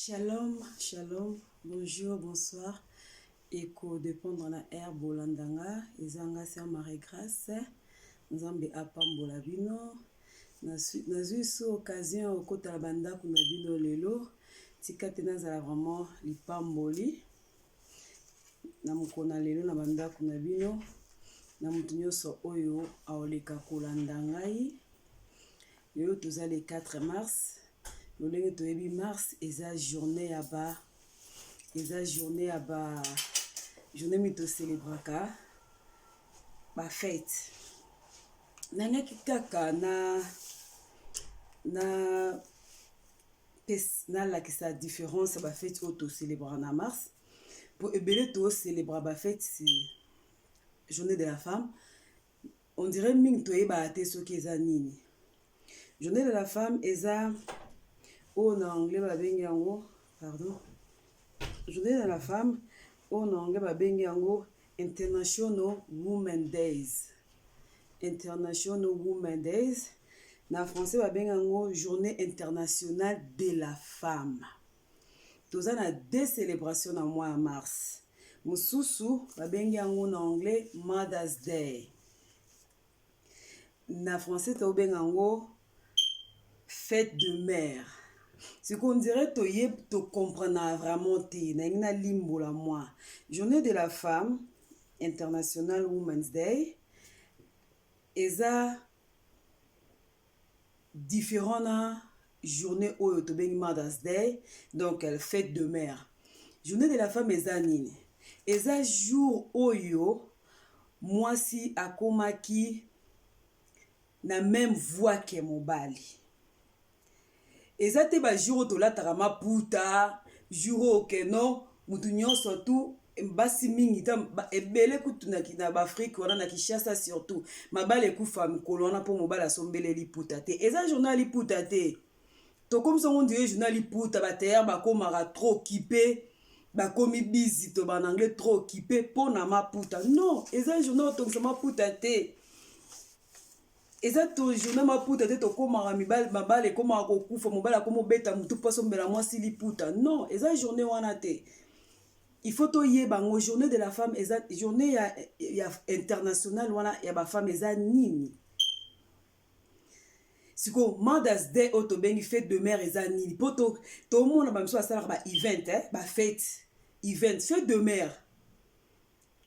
Shalom, shalom, bonjour, bonsoir. Eko dépendre na heure bolanda nga, eza nga sœur Marie Grace. Nzambe apambola bino. Nazwi so occasion ya kokota na bandako na bino lelo. Tika te nazala vraiment lipamboli na mokolo na lelo na bandako na bino na moto nyonso oyo aoleka kolanda ngai. Lelo toza le 4 mars. Lolenge toyebi mars eza journée ya ba eza journée ya ba journée mingi tocelebraka ba fête. Nangaki kaka na na nalakisa différence ya ba fête oyo tocelebraka na mars po ebele tocelebraka ba fête journée de la femme. On dirait mingi toyebaka te soki eza nini. Journée de la femme eza oyo na anglais babengi yango, pardon, journée de la femme oyo na anglais babengi yango International Women Days. International Women Days na français babengi yango Journée internationale de la femme. Toza na deux célébrations na mois ya mars. Mosusu babengi yango na anglais Mother's Day. Na français tobenga yango fête de mère. Sikoyo on dirait toye tocomprendre vraiment te. Nalingi nalimbola mwa. Journée de la femme, International Women's Day, eza différent na journée oyo tobengi Mother's Day, donc fête de mère. Journée de la femme eza nini? Eza jour oyo mwasi akomaki na même voix ke mobali. Eza te ba jour oyo tolataka maputa, jour oyo ke non mutu nyonso tu basi mingi ta ebele kutu na baAfrique wana, na Kinshasa surtout, mabala ekufa mikolo wana mpo mobali asombele liputa te. Eza journée ya liputa te. Tokomisa ngo ndire journée ya liputa. Baterre bakomaka trop occupé, bakomi busy, to bana anglais trop occupé mpo na maputa. Non, eza journée otongisa maputa te. Eza to journée maputa te. Tokomaka mibali, mabala ekomaka kokufa, mobali akoma obeta motu mpo asombela mwasi liputa. Non, eza journée wana te. Il faut toyeba yango. Journée de la femme eza journée ya internationale wana ya bafemme eza nini? Sikoyo Mother's Day oyo tobengi fête de mère eza nini? Mpo tomona bamiso basalaka ba event, bafête, event, fête de mère,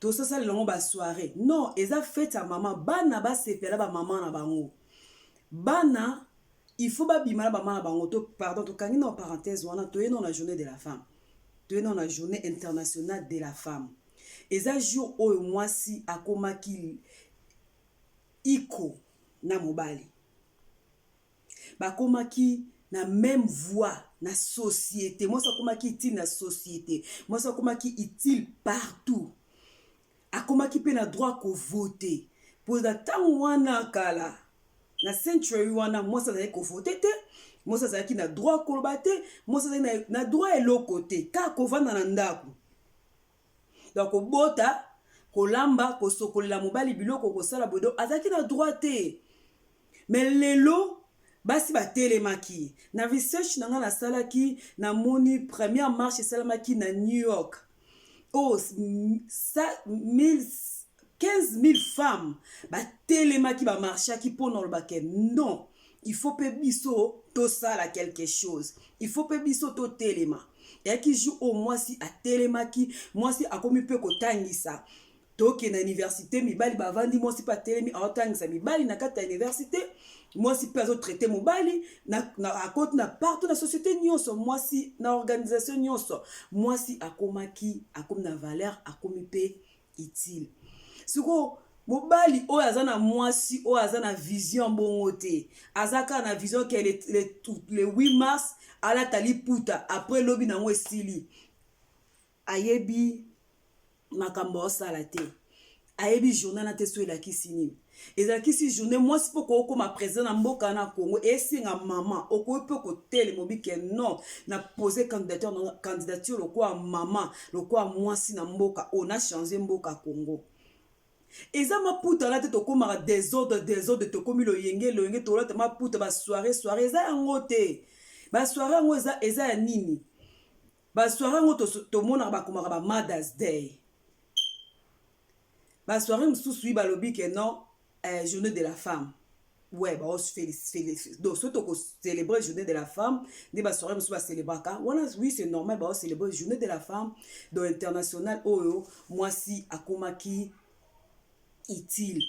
tosasalela yango basoirée. Non, eza fête ya mama. Bana basepela bamama na bango. Bana il faut babima na bamama na bango. To pardon, tokangi na parenthèse wana. Toye no na journée de la femme, toye no na Journée internationale de la femme. Eza jour oyo mwasi akomaki iko na mobali, bakomaki na même voix na société. Mwasi akomaki utile na société, mwasi akomaki utile partout, akomaki mpe na droit kovote. Mpo na ntango wana kala, na century wana, mwasi azalaki kovote te, mwasi azalaki na droit koloba te, mwasi azalaki na droit eloko te, kaka kovanda na ndako. Donc kobota, kolamba, kosokolela mobali biloko, kosala boye. Donc azalaki na droit te. Mais lelo basi batelemaki. Na research na ngai nasalaki, namoni première marche esalamaki na New York oyo 15 000 femmes batelemaki, bamarchaki mpona olobake non, il faut mpe biso tosala quelque chose, il faut mpe biso totelema. Eyaki jour oyo mwasi atelemaki, mwasi akomi mpe kotangisa. Tokende na université, mibali bavandi, mwasi mpe atelemi, aotangisa mibali na kati ya université. Mwasi mpe azotraite mobali akoti na partout na société nyonso, mwasi na organisation nyonso, mwasi akomaki, akomi na valeur, akomi mpe utile. Sikoyo mobali oyo aza na mwasi oyo aza na vision bongo te, aza kaka na vision ke le 8 mars alata liputa, après lobi nango esili, ayebi makambo aosala te, ayebi journée na te. So elakisi nini? Ezalakisi journée mwasi mpo kookóma président na mboka na Congo. Esenga mama okoki mpe kotelema obike non, na pose candidature lokola mama, lokola mwasi na mboka oyo, na change mboka Congo. Eza maputa wana te. Tokomaka désordre, désordre, tokomi loyenge loyenge, tolata maputa, basoirée soirée. Eza yango te. Basoirée yango eza ya nini? Basoirée yango tomonaka bakomaka ba Mother's Day. Basoirée mosusu yi balobi ke non, eh, journée de la femme. Ouais, donc soki tokocélébrer journée de la femme nde basoirée mosusu bacélébraka wana. Oui, c'est normal, baocélébrer journée de la femme, donc international oyo mwasi akomaki utile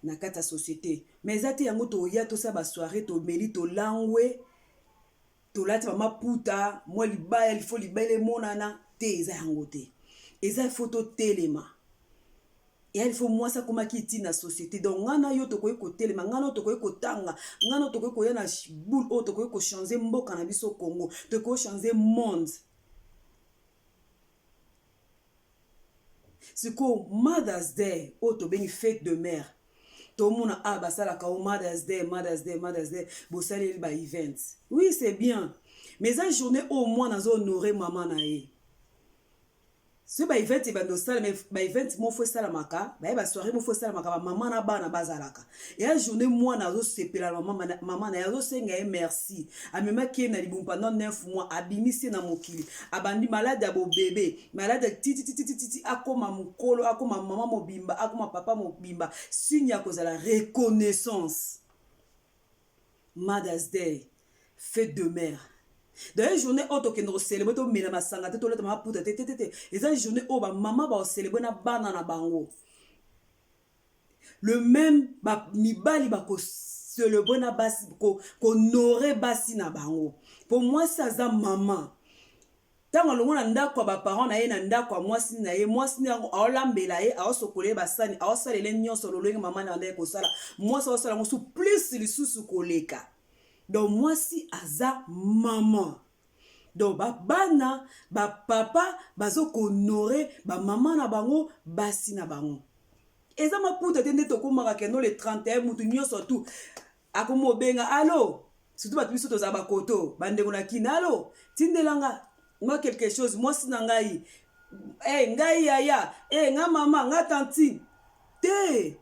na kati ya société. Mais eza te yango toya tosala basoirée, tomeli, tolangwe, tolati bamaputa, mwa libaya, il faut libaya emonana te. Eza yango te. Eza il faut totelema, eya il faut mwasi akomaki utile na société. Donc ngai na yo tokoki kotelema, ngai na yo tokoki kotanga, ngai na yo tokoki koya na boule oyo, tokoki kochanger mboka na biso Congo, tokoki kochanger monde. Sikoyo Mother's Day oyo tobengi fête de mère, tomona a basalaka o Mother's Day, Mother's Day, Mother's Day, bosaleli ba events. Oui, c'est bien, mais eza journée oyo mwana azo honorer mama na ye. Soki ba event ebandi osalama, ba event moko esalamaka, baye basoirée moko esalamaka, bamama na bana bazalaka. Eya journée mwana azosepela na mama na ye, azosenga ye merci. Amemaki ye na libumu pendant 9 mois, abimisi ye na mokili, abandi malade ya bobebe, malade ya tititititi, akoma mokolo, akoma mama mobimba, akoma papa mobimba. Signe ya kozala reconnaissance. Mother's Day, fête de mère. D'ailleurs, journée oyo tokende kocélébrer, tomela masanga te, tolata maputa te, te te te. Eza journée oyo bamama baocélébrer na bana na bango. Le même mibali bakocélébrer na basi, kohonorer basi na bango, mpo mwasi aza mama. Ntango alongo na ndako ya baparent na ye, na ndako ya mwasi na ye, mwasi yango aolambela ye, aosokola ye basani, aosalela ye nyonso lolenge mama na ye kosala. Mwasi aosala yango su plus lisusu koleka. Donc mwasi aza mama. Donc babana, bapapa bazokohonorer bamama na bango, basi na bango. Eza maputa te nde tokomaka kendo le 31, mutu nyonso tu akoma obenga allo, surtout bato biso tozala bakoto, bandeko na kina, allo, tindelanga mwa quelque chose, mwasi na ngai, hey, ngai yaya, hey, nga mama, nga tantine te.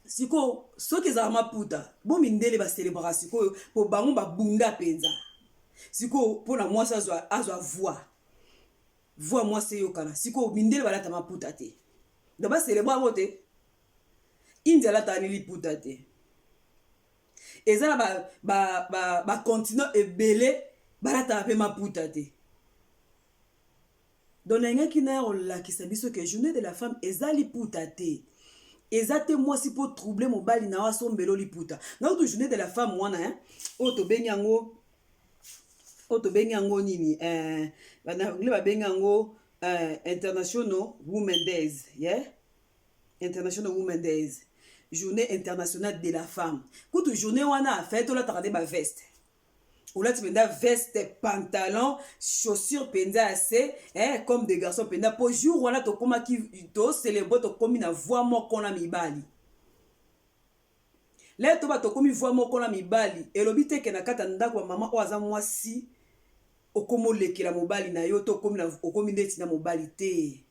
Sikoyo soki ezala maputa, bo mindele bacélébraka sikoyo mpo bango babunda mpenza. Sikoyo mpona mwasi azwa voix, mwasi eyokana. Sikoyo mindele balata maputa te, donc bacélébrer yango te. Inde alataka ni liputa te. Eza na bacontinent ba, ba, ba ebele balataka mpe maputa te. Donc nayengaki na ya kolakisa biso ke journée de la femme eza liputa te. Eza te mwasi mpo trouble mobali na yo asombela liputa. Nga kutu journée de la femme wana oyo tobengi yango, oyo tobengi yango nini, na anglais babengi yango International Women Days, yeah? International Women Days, journée internationale de la femme. Kutu journée wana afai tolataka nde baveste. Olati mpenza veste, pantalon, chaussure mpenza ya se, eh, comme des garçons mpenza, mpo jour wana tokomaki tocélébrer, tokomi na voix moko na mibali. Lelo toba tokomi voix moko na mibali, elobi te ke na kati ya ndako ya mama oyo aza mwasi okomi olekela mobali na yo to okomi ndeti na mobali te.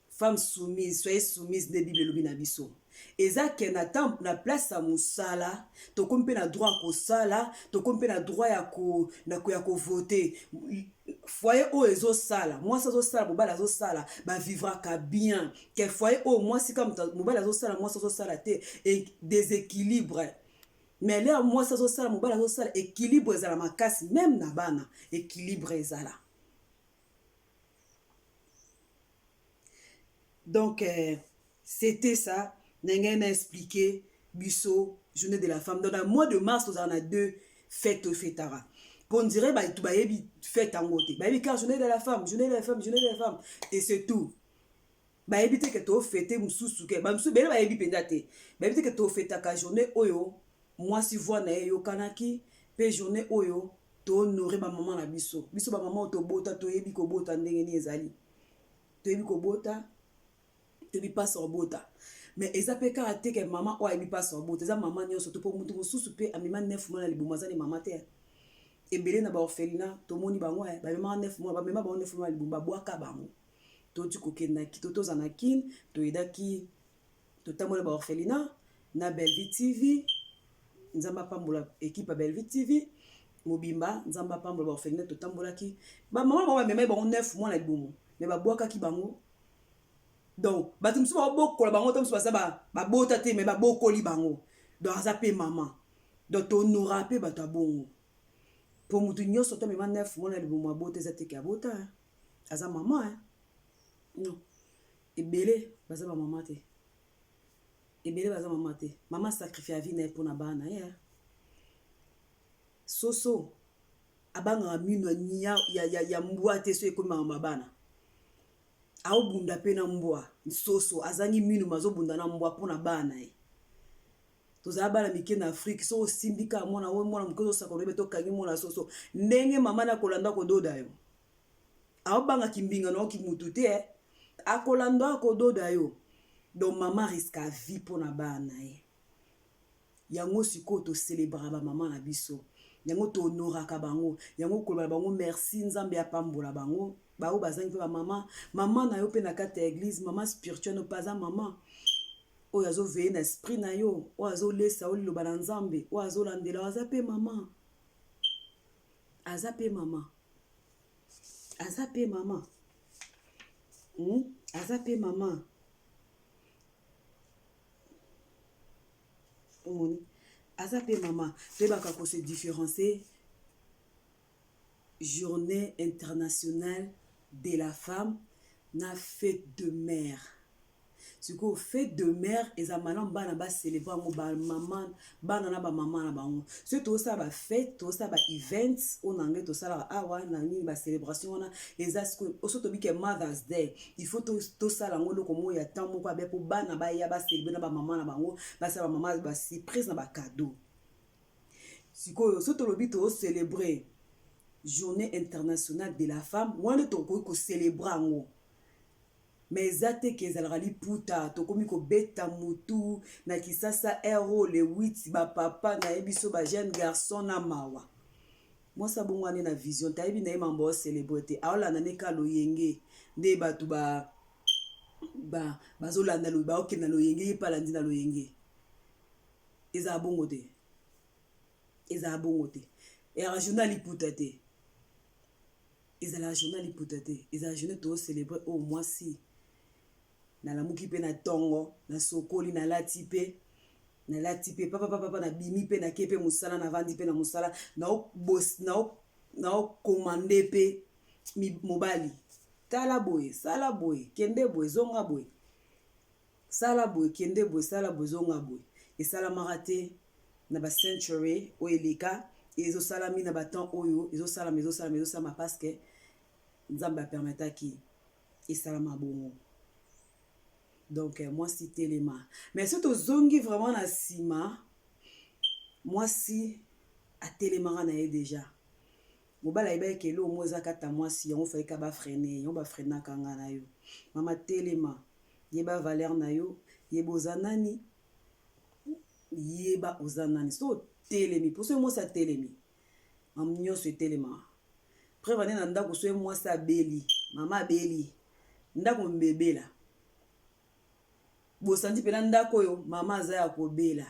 Femme soumise, soyez soumise nde Bible elobi na biso. Eza ke na temps, na place ya mosala, tokomi mpe na droit ya kosala, tokomi mpe na droit ya kovoter. Foyer oyo ezosala, mwasi azosala, mobali azosala, bavivraka bien ke foyer oyo mwasi ka mobali azosala, mwasi azosala te, déséquilibre. Mais lelo mwasi azosala, mobali azosala, équilibre ezala makasi. Même na bana, équilibre ezala. Donc c'était ça ndenge na expliquer biso journée de la femme. Donc na mois de mars tozala na deux fêtes tofetaka, mpo ndire bato bayebi fête yango te. Bayebi kaka journée de la femme, journée de la femme, journée de la femme et c'est tout. Bayebi te ke tofete mosusu, ke bamosusu bele bayebi mpenza te. Bayebi te ke tofetaka journée oyo mwasi voix na ye eyokanaki, mpe journée oyo tohonorer bamama na biso. Biso bamama oyo tobota, toyebi kobota ndenge nini ezali, toyebi kobota, toyebi mpasi kobota. Mais eza mpe kaka te ke mama oyo ayebi mpasi kobota, eza mama nyonso to, mpo motu mosusu mpe amema 9 mois na libumu, aza ni mama te. Ebele na baorphelinat tomoni bango, bamemaka 9 mois, bamema bango 9 mois na libumu, babwaka bango. Toti kokendaki, toza na Kine, toyedaki, totambola baorphelinat na Bellevue TV. Nzambe apambola équipe ya Bellevue TV. mobimba. Nzambe apambola baorphelinat. Totambolaki, bamama bango bamemaki bango 9 mois na libumu, mais babwakaki bango. Donc bato mosusu babokola bango to mosusu baza babota te, mais babokoli bango. Donc aza mpe mama. Donc tohonora mpe bato ya bongo, mpo motu nyonso to amema 9 mois na libumu abota eza teke abota aza mama. Non, ebele baza bamama te, ebele baza mama te. Mama sacrifie vie na ye mpona bana ye. Soso abangaka mino ya mbwa te. So ekomi makambo ya bana, aobunda mpe na mbwa. Soso azangi mino, mazobunda na mbwa mpona bana ye. Tozala bana mike na Afrique, so osimbi kaka mwana oyo, mwana moke, ozosaka oyebi tokangi mwana soso ndenge mama na akolanda kododa yo. Aobangaki mbinga na oki mutu te, akolanda akododa yo. Donc mama risque vie mpona bana ye. Yango sikoyo tocélébraka bamama na biso, yango tohonoraka bango, yango koloba na bango merci. Nzambe apambola bango. Bao bazangi mpe bamama, mama na yo mpe na kati ya église, mama spirituel no mpe aza mama oyo azoveiller na esprit na yo, oyo azolesa yo liloba na Nzambe, oyo azolandela. Aza mpe mama, aza mpe mama, aza mpe mama, Aza mpe mama. Omoni, aza mpe mama. Toyebaka kose différencier Journée internationale de la femme na fête de mère. Sikoyo fête de mère eza malamu bana bacélébrer yango, bamama, bana na bamama na bango. Soki tozosala bafête, tozosala baevents oyo na ngai tosalaka awa na nini, bacélébration wana eza. Sikoyo so tobike Mother's Day, il faut tosala yango eloko moko ya temps moko abe mpo bana baya bacélébrer na bamama na bango, basala bamama basurprise na bacadeau. Sikoyo so tolobi tozocélébrer Journée internationale de la femme, wana tokoki kocélébrer yango, mais eza te ke ezalaka liputa tokomi kobeta mutu na Kisasa ero le 8. Bapapa nayebi so, bajeune garçon na mawa. Mwasi abongo ane na vision te, ayebi na ye mambo acélébrer te, aolanda ne ka loyenge nde bato bazolanda, baokende na loyenge, ye mpe alandi na loyenge. Ezala bongo te, ezala bongo te. Eyaka journée liputa te, ezalaka journée liputa te. Ezala journée tocélébrer oyo mwasi nalamuki mpe na ntongo, nasokoli, nalati mpe, nalati mpe papapapapa, nabimi mpe, nake mpe mosala, navandi mpe na mosala, naokomande mpe mobali: tala boye, sala boye, kende boye, zonga boye, sala boye, kende boye, sala boye, zonga boye. Esalamaka te na bacentury oyo eleka. Ezosalami na batemps oyo, ezosalama, ezosalama, ezosalama parce que Nzambe apermettaki esalama bongo. Donc mwasi telema. Mais so tozongi vraiment na nsima, mwasi atelemaka na ye déjà. Mobali ayebaki eloko mo eza kata mwasi yango, faika bafreiner yango, bafreinaka nga na yo. Mama telema, yeba valeur na yo, yeba oza nani, yeba oza nani. So otelemi, mpo soki mwasi atelemi, mamu nyonso etelemaka. Preuve ane na ndako, soki mwasi abeli, mama abeli, ndako mbebela bosandi mpena ndako oyo mama aza ya kobela.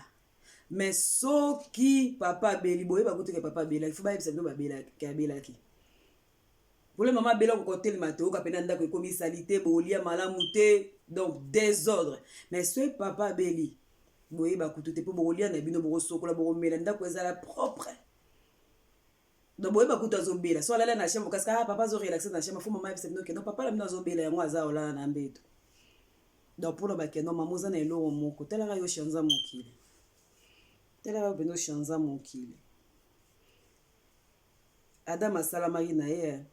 Mais soki papa abeli, boyeba kutuke papa abelaki, fo bayebisa bino babelaki, abelaki. Pole mama abela, okoka kotelema te, oyoka mpena ndako ekomi sali te, bolia malamu te, donc désordre. Mais soki papa abeli, boyeba kutu te, mpo bokolia na bino, bokosokola, bokomela, ndako ezala propre. Donc boyeba kutu azobela. So alala na chambre, kasi ah, papa azorelaxer na chambre, fo mama ayebisa bino keno papa na bino azobela, yango aza olala na mbeto. Donc mpona bakeno, mama oza na eloko moko, talaka yo chanza mokili, talaka yo mpenza ochanza mokili. Adam asalamaki na ye,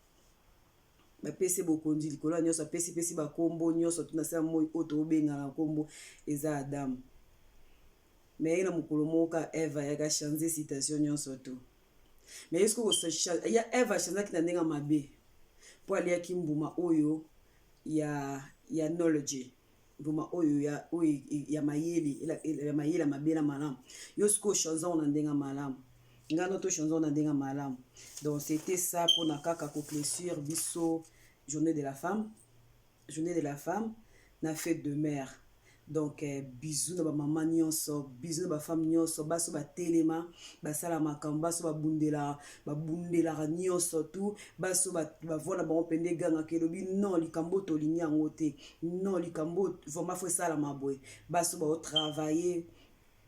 bapesi bokonzi likolo ya nyonso, apesi pesi bakombo nyonso tuna se ya moi oyo tobengana nkombo eza Adamu. Mais ye na mokolo moko ka Eve ayaka changer situation nyonso to. Mais ye sikoyo ya Eve achangeaki na ndenge mabe, mpo aliaki mbuma oyo ya knowledge, mbuma oyo ya mayele, ya mayele ya mabe na malamu. Yo sikoyo change yango na ndenge malamu, ngai no tochange yango na ndenge malamu. Donc c'était ça mpona kaka koclôturer biso journée de la femme, journée de la femme na fête de mère. Donc bisous na bamama nyonso, bisous na bafemme nyonso, baso batelema, basala makambo, baso babundelaka, babundelaka nyonso tu, baso bavoix na bango mpenza egangaka, elobi: "Non, likambo tolingi yango te, non, likambo vraiment faut esalama boye." Baso baotravaille.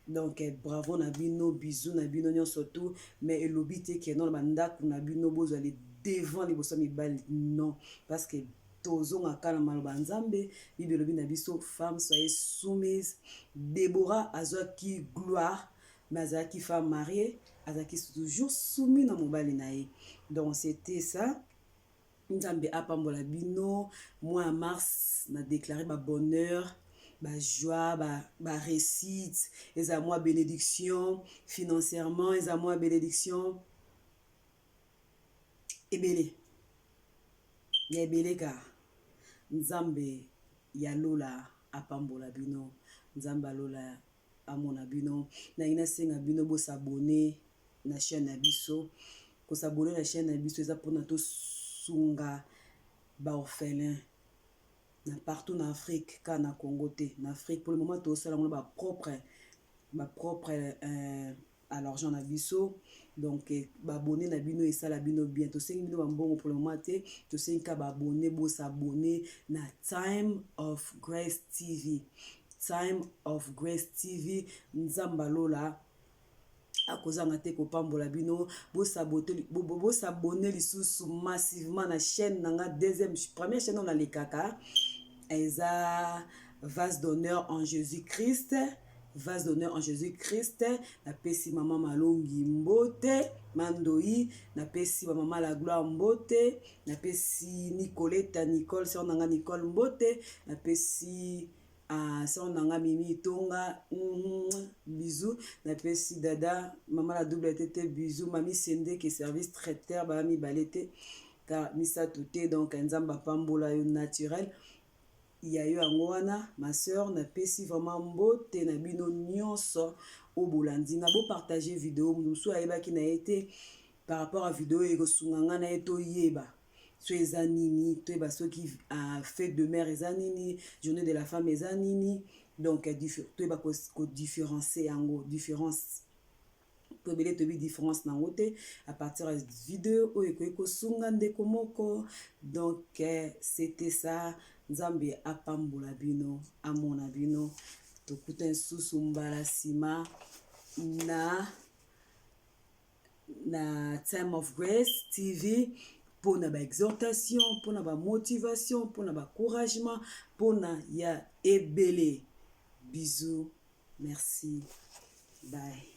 Donc bravo na bino, bisous na bino nyonso tu. Mais elobi te ke non, na bandako na bino bozwa le devant liboso ya mibali, non, parce que tozongaka na maloba Nzambe. Bible elobi na biso: "Femme, soyez soumise." Debora azwaki gloire, mais azalaki femme mariée, azalaki toujours soumis na mobali na ye. Donc c'était ça. Nzambe apambola bino. Mois ya mars, na déclaré babonheur, bajoie, baréussite. Ba eza mwa bénédiction financièrement, eza mwa bénédiction ebele ya ebele kaka. Nzambe ya lola apambola bino, Nzambe alola amona bino. Nalingi nasenga bino bos'abonner na chaîne na biso. Kos'abonner na chaîne na biso eza mpona tosunga baorphelin na partout na Afrique, kaka na Congo te, na Afrique. Pour le moment tosala yango na bapropre à l'argent na biso. Donc baabonné na bino esala bino bien. Tosengi bino bambongo pour le moment te, tosengi ka baabonné. Bos'abonner na Time of Grace TV, Time of Grace TV. Nzambe alola akozanga te kopambola bino. Bos'abonner lisusu massivement na chaîne na nga deuxième. Première chaîne oyo nalekaka eza Vase d'honneur en Jésus Christ, Vase d'honneur en Jésus Christ. Napesi mama Malongi mbote, Mandoi, napesi bamama La Gloire mbote, napesi Nicoleta, Nicole, sœur na nga Nicole mbote, napesi sœur na nga Mimi Tonga bisou, napesi dada mama la double tete bisou, mami Sendeke service traiteur, baya mibale te ka misato te. Donc Nzambe apambola yo naturel ya yo. Yango wana, ma sœur, napesi vraiment mbote na bino nyonso oyo bolandi nga. Bopartage video, moto mosusu ayebaki na ye te par rapport à video, ekosunga nga na ye toyeba so eza nini, toyeba soki fête de mère eza nini, journée de la femme eza nini. Donc toyeba kodifférencier yango, différence po ebele toyebi différence nango te. À partir ya video oyo ekoki kosunga ndeko moko. Donc c'était ça. Nzambe apambola bino, amona bino. Tokuta lisusu mbala nsima na Time of Grace TV mpona baexhortation, mpona bamotivation, mpona baencouragement, mpona ya ebele. Bisous, merci, bye.